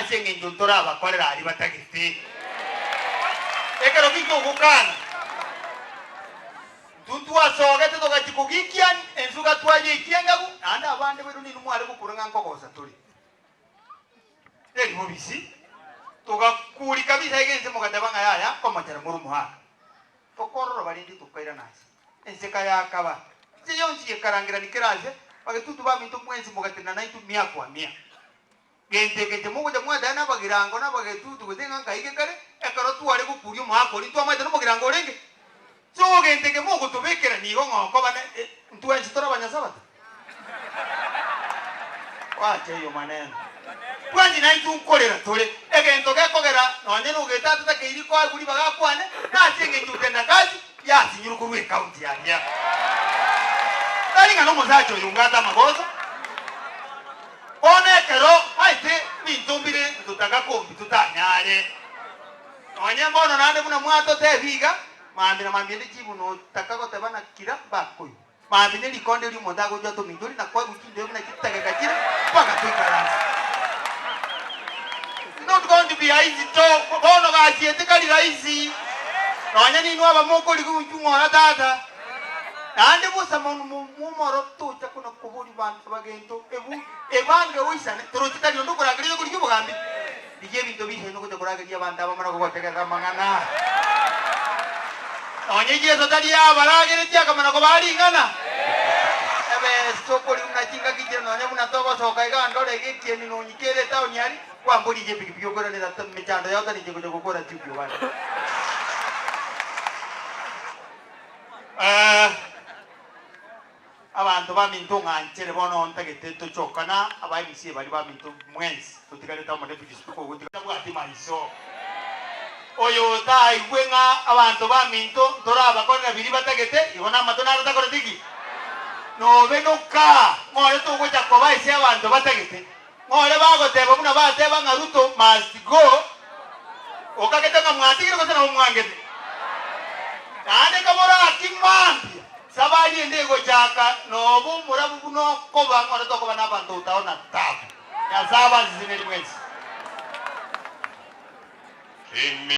Ase engencho ntorabakorera aria batagete. Ekero gitogokana, intwe ntwasogete togachia kogikia ensuga twayeikia engabu, naende abande baino ninwe mware gokura ng'a nkogosa tore. Teri bobisi, togakuri kabisa iga ense mogateba ng'a yaya nkomochera more omoaka. Tokororoba rende tokairana ase enseka yakaba. Ense yonsi ekarangerania kera ase, bagetutu baminto mwensi mogatenena naintwe mia kwa mia. Gento eke inche mogocha mwateba nabagirango na abagetutu gose ng'a nkaige kare, ekero tware gokuria omoaka oria ntwamaete nomogirango orenge. So gento eke mogotobekera nigo ng'a okoba ne ntwensi tore abanyasabato. Wacha eyo maneno. Twensi naintwe nkorera tore. Egento gekogera nonye nogete atatakeiri koegwa ribaga akwane, nase engencho utendakazi yasinyirwe korwa ecounty aria. Tari ng'a nomosacha oyo obwate amagoso. Bono ekero aete ebinto mbire ntotaka kombi totanyare. Nonye mbono naende buna mwatotebia iga, mambia na mambia ende chibu notaka goteba na kira mbakoigwa. Mambia ne rikonde ri'omonto agochwa atominchori na koegwa chindoe buna chitageka chire mpaka toikaranse. It's not going to be easy to bono gachiete kari rahisi. Nonye ninwe abamokorigia inchuo ng'ora tata. Naende bosa mono momoro tocha kona koboria banto bagento ebu ebange oisane torochi tari onde okorageria oyokorigia obogambi. Rigia ebinto biisaine ogocha korageria abanto abamara gogotegerera amang'ana. Nonye Yeso tari abarageretie akamana kobaa ring'ana. Ebesa okorigia buna chingaki chire nonye buna togosoka iga ndore iga ekieni nonyike ere etaoni aria, kwamborigia epikipiki okoiranera mechando yao tari inche gocha gokora chuki obande. Abanto baminto ng'anchere bono ntagete tochokana aba MCA baria baminto mwensi totigarete amo deputy speaker ogotiga tabwati maiso. Oyo otaigwe ng'a abanto baminto ntorabakorera biria batagete igo namato naro takoreti ki? Nobe noka ng'ore togocha koba ase abanto batagete. Ng'ore bagoteba buna bateba ng'a Ruto must go, okagete ng'a mwatigire gose nabo mwangete? Naende kaboraki mambia sabari ende egochaka nobe omorabu buna okoba ng'ore tokoba nabanto utaona tabu. Nyasae abasiseneri mwensi. Amen.